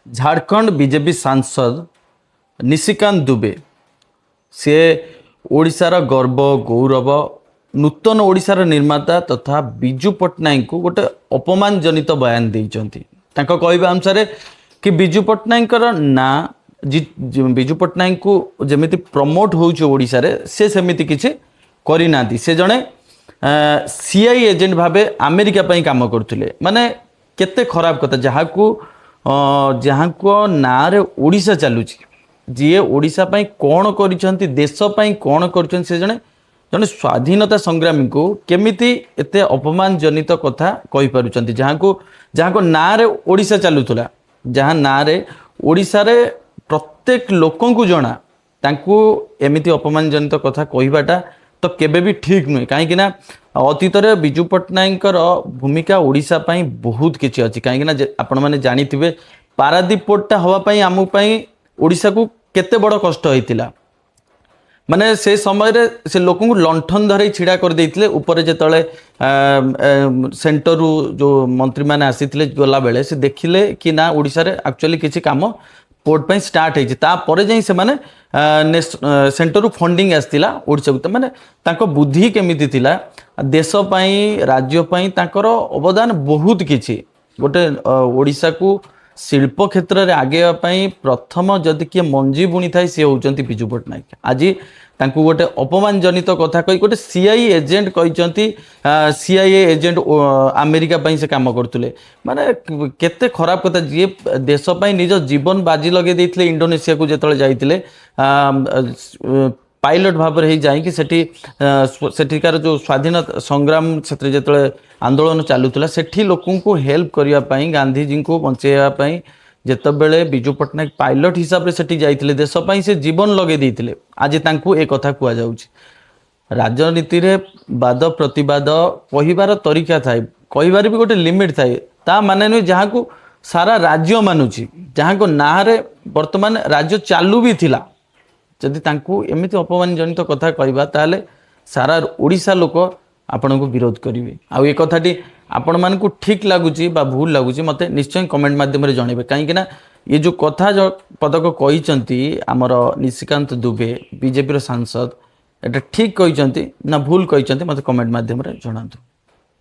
Jharkhand BJP ସାଂସଦ ନିଶିକାନ୍ତ ଦୁବେ, ସିଏ ଓଡ଼ିଶାର ଗର୍ବ, ଗୌରବ, ନୂତନ ଓଡ଼ିଶାର ନିର୍ମାତା ତଥା ବିଜୁ ପଟ୍ଟନାୟକଙ୍କୁ ଗୋଟେ ଅପମାନଜନିତ ବୟାନ ଦେଇଛନ୍ତି। ତାଙ୍କ କହିବା ଅନୁସାରେ କି ବିଜୁ ପଟ୍ଟନାୟକଙ୍କର ନାଁ, ବିଜୁ ପଟ୍ଟନାୟକଙ୍କୁ ଯେମିତି ପ୍ରମୋଟ୍ ହେଉଛି ଓଡ଼ିଶାରେ, ସେ ସେମିତି କିଛି କରିନାହାନ୍ତି। ସେ ଜଣେ ସିଆଇ ଏଜେଣ୍ଟ ଭାବେ ଆମେରିକା ପାଇଁ କାମ କରୁଥିଲେ। ମାନେ କେତେ ଖରାପ କଥା! ଯାହାଙ୍କ ନାଁରେ ଓଡ଼ିଶା ଚାଲୁଛି, ଯିଏ ଓଡ଼ିଶା ପାଇଁ କ'ଣ କରିଛନ୍ତି, ଦେଶ ପାଇଁ କ'ଣ କରିଛନ୍ତି, ସେ ଜଣେ ଜଣେ ସ୍ୱାଧୀନତା ସଂଗ୍ରାମୀଙ୍କୁ କେମିତି ଏତେ ଅପମାନଜନିତ କଥା କହିପାରୁଛନ୍ତି? ଯାହାଙ୍କ ନାଁରେ ଓଡ଼ିଶା ଚାଲୁଥିଲା, ଯାହା ନାଁରେ ଓଡ଼ିଶାରେ ପ୍ରତ୍ୟେକ ଲୋକଙ୍କୁ ଜଣା, ତାଙ୍କୁ ଏମିତି ଅପମାନଜନିତ କଥା କହିବାଟା ତ କେବେ ବି ଠିକ୍ ନୁହେଁ। କାହିଁକି ନା ଅତୀତରେ ବିଜୁ ପଟ୍ଟନାୟକଙ୍କର ଭୂମିକା ଓଡ଼ିଶା ପାଇଁ ବହୁତ କିଛି ଅଛି। କାହିଁକି ନା ଆପଣମାନେ ଜାଣିଥିବେ, ପାରାଦୀପ ପୋର୍ଟଟା ହେବା ପାଇଁ ଆମ ପାଇଁ ଓଡ଼ିଶାକୁ କେତେ ବଡ଼ କଷ୍ଟ ହେଇଥିଲା। ମାନେ ସେ ସମୟରେ ସେ ଲୋକଙ୍କୁ ଲଣ୍ଠନ ଧରେଇ ଛିଡ଼ା କରିଦେଇଥିଲେ ଉପରେ। ଯେତେବେଳେ ସେଣ୍ଟରରୁ ଯେଉଁ ମନ୍ତ୍ରୀମାନେ ଆସିଥିଲେ, ଗଲାବେଳେ ସେ ଦେଖିଲେ କି ନା, ଓଡ଼ିଶାରେ ଆକ୍ଚୁଆଲି କିଛି କାମ ପୋର୍ଟ ପାଇଁ ଷ୍ଟାର୍ଟ ହେଇଛି। ତାପରେ ଯାଇ ସେମାନେ ସେଣ୍ଟରରୁ ଫଣ୍ଡିଂ ଆସିଥିଲା ଓଡ଼ିଶାକୁ। ତ ମାନେ ତାଙ୍କ ବୁଦ୍ଧି କେମିତି ଥିଲା, ଦେଶ ପାଇଁ, ରାଜ୍ୟ ପାଇଁ ତାଙ୍କର ଅବଦାନ ବହୁତ କିଛି। ଗୋଟେ ଓଡ଼ିଶାକୁ ଶିଳ୍ପ କ୍ଷେତ୍ରରେ ଆଗେଇବା ପାଇଁ ପ୍ରଥମ ଯଦି କିଏ ମଞ୍ଜି ବୁଣିଥାଏ, ସିଏ ହେଉଛନ୍ତି ବିଜୁ ପଟ୍ଟନାୟକ। ଆଜି ତାଙ୍କୁ ଗୋଟେ ଅପମାନଜନିତ କଥା କହି ଗୋଟେ ସିଆଇ ଏଜେଣ୍ଟ କହିଛନ୍ତି, ସିଆଇଏ ଏଜେଣ୍ଟ, ଆମେରିକା ପାଇଁ ସେ କାମ କରୁଥିଲେ। ମାନେ କେତେ ଖରାପ କଥା! ଯିଏ ଦେଶ ପାଇଁ ନିଜ ଜୀବନ ବାଜି ଲଗେଇ ଦେଇଥିଲେ, ଇଣ୍ଡୋନେସିଆକୁ ଯେତେବେଳେ ଯାଇଥିଲେ, ପାଇଲଟ ଭାବରେ ହେଇ ଯାଇକି ସେଠି ସେଠିକାର ଯେଉଁ ସ୍ୱାଧୀନତା ସଂଗ୍ରାମ, ସେଥିରେ ଯେତେବେଳେ ଆନ୍ଦୋଳନ ଚାଲୁଥିଲା, ସେଠି ଲୋକଙ୍କୁ ହେଲ୍ପ କରିବା ପାଇଁ, ଗାନ୍ଧିଜୀଙ୍କୁ ବଞ୍ଚେଇବା ପାଇଁ ଯେତେବେଳେ ବିଜୁ ପଟ୍ଟନାୟକ ପାଇଲଟ ହିସାବରେ ସେଠି ଯାଇଥିଲେ, ଦେଶ ପାଇଁ ସେ ଜୀବନ ଲଗେଇ ଦେଇଥିଲେ। ଆଜି ତାଙ୍କୁ ଏ କଥା କୁହାଯାଉଛି। ରାଜନୀତିରେ ବାଦ ପ୍ରତିବାଦ କହିବାର ତରିକା ଥାଏ, କହିବାର ବି ଗୋଟେ ଲିମିଟ୍ ଥାଏ। ତା ମାନେ ନୁହେଁ, ଯାହାକୁ ସାରା ରାଜ୍ୟ ମାନୁଛି, ଯାହାଙ୍କ ନାଁରେ ବର୍ତ୍ତମାନ ରାଜ୍ୟ ଚାଲୁ ବି ଥିଲା, ଯଦି ତାଙ୍କୁ ଏମିତି ଅପମାନଜନିତ କଥା କହିବା, ତାହେଲେ ସାରା ଓଡ଼ିଶା ଲୋକ ଆପଣଙ୍କୁ ବିରୋଧ କରିବେ। ଆଉ ଏ କଥାଟି ଆପଣମାନଙ୍କୁ ଠିକ୍ ଲାଗୁଛି ବା ଭୁଲ ଲାଗୁଛି, ମୋତେ ନିଶ୍ଚୟ କମେଣ୍ଟ ମାଧ୍ୟମରେ ଜଣାଇବେ। କାହିଁକି ନା ଏ ଯେଉଁ କଥା ପଦକ କହିଛନ୍ତି ଆମର ନିଶିକାନ୍ତ ଦୁବେ, ବିଜେପିର ସାଂସଦ, ଏଇଟା ଠିକ୍ କହିଛନ୍ତି ନା ଭୁଲ କହିଛନ୍ତି, ମୋତେ କମେଣ୍ଟ ମାଧ୍ୟମରେ ଜଣାନ୍ତୁ।